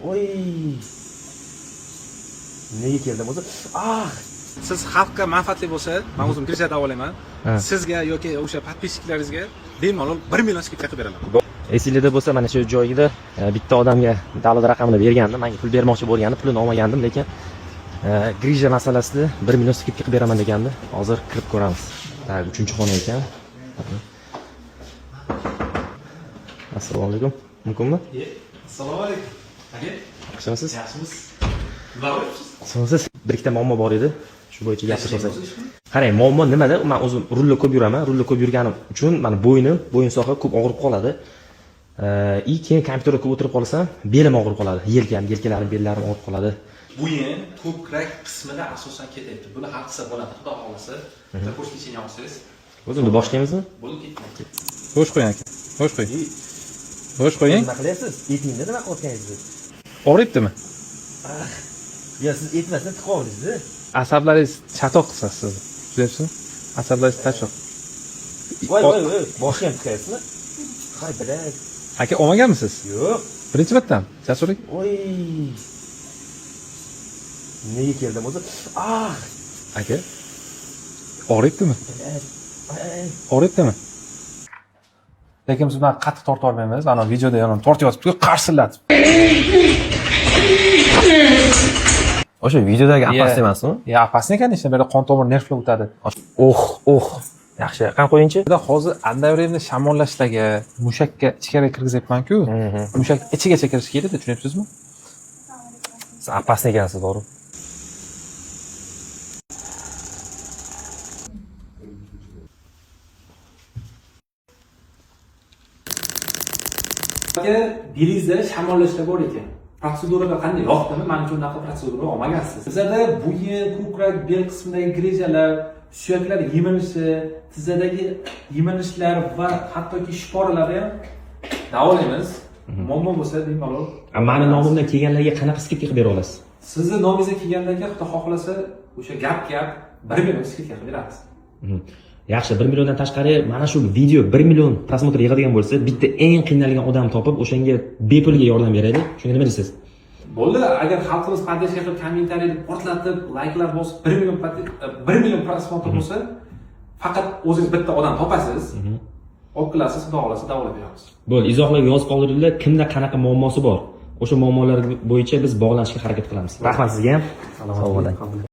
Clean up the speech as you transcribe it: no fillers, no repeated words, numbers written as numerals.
Oy. Nega keldim o'zi? Ah! Siz xalqqa manfaatli bo'lsa, men o'zim grija davolayman. Ha. Sizga yoki o'sha подписчиklaringizga bemalol 1 million скидка qilib beraman. Esinglarda bo'lsa, mana shu joyida bitta odamga davlat raqamini bergandim, menga pul bermoqchi bo'lgandi, pulini olmagandim, lekin grija masalasida 1 million скидка qilib beraman degandi. Hozir kirib ko'ramiz. Так, 3-xona ekan. Assalomu alaykum. Mumkinmi? Assalomu alaykum. Aka, Yaxshimisiz? yaxshimisiz? Nima bo'lyapsiz? Yaxshimisiz? Bir ikkita muammo bor edi. Shu bo'yicha gapirib olsak. Qarang, muammo nimada? Men o'zim rulda ko'p yuraman. Rulda ko'p yurganim uchun mani bo'ynim, bo'yin soha ko'p og'rib qoladi. И keyin kompyuterda ko'p o'tirib qolsam, belim og'rib qoladi. Yelkam, yelkalarim, bellarim og'rib qoladi. Bo'yin ko'krak qismida asosan ketyapti. Buni hal qilsa bo'ladi, xudo xohlasa. Bitta kurs лечения olsangiz, O'zimni boshlaymizmi? bo'lib ketadi. Bo'sh qo'ying aka. Bo'sh qo'ying. Bo'sh qo'ying. Nima qilyapsiz? Etingda nima qilayotganingizni? Og'riyaptimi? Yo, siz etmasdan tiqib oldingiz-da. Asablaringiz chatoq qilsa sizni. Tushunyapsizmi? Asablaringiz chatoq. Voy, voy, voy, boshga ham tiqayapsizmi? Hay, bilat. Aka, olmaganmisiz? Yo'q. Birinchi martami? Jasur aka? Oy. Nega keldim o'zi? Ah! Aka. Og'riyaptimi? Bilat. Ay. Og'riyaptimi? Lekin biz bunaqa qattiq torta olmaymiz. Ana videoda yana tortyapti, qarsillatib. O'sha videodagi Yeah. опасный emasmi? Ya, опасный, конечно, bu yerda qon tomir nervlar o'tadi. Oh, oh. Yaxshi. Qani qo'yingchi? Bu yerda hozir andavremni shamollashlarga, mushakka ichkariga kirgizyapman-ku. Mushak ichigacha kirishi kerakda, tushunyapsizmi? Siz опасный ekansiz, to'g'ri. Aka, belingizda shamollashlar bor ekan. Protseduralar qanday yoqdimi? Manimcha unaqa protsedura olmagansiz. Bizada bo'yin, ko'krak, bel qismidagi grijalar, suyaklar yemirishi, tizzadagi yemirilishlar va hattoki shporalarni ham davolaymiz. Muammo bo'lsa bemalol. Mani nomimdan kelganlarga qanaqa скидка qilib bera olasiz? Sizni nomingizga kelganlarga xudo xohlasa o'sha gap 1 million скидка qilib beramiz. Yaxshi, 1 milliondan tashqari mana shu video 1 million просмотр yig'adigan bo'lsa, bitta eng qiynalgan odam topib, o'shanga bepulga yordam beraylik. Shunga nima deysiz? Bo'ldi, agar xalqimiz поддержка qilib, kommentariyni portlatib, layklar bosib 1 million 1 million просмотр bo'lsa, faqat o'zingiz bitta odam topasiz. Olib kelasiz, xudo xohlasa davolab beramiz. Bo'ldi, izohlarga yozib qoldiringlar, kimda qanaqa muammosi bor. O'sha muammolar bo'yicha biz bog'lanishga harakat qilamiz. Rahmat sizga ham. Sog' bo'ling.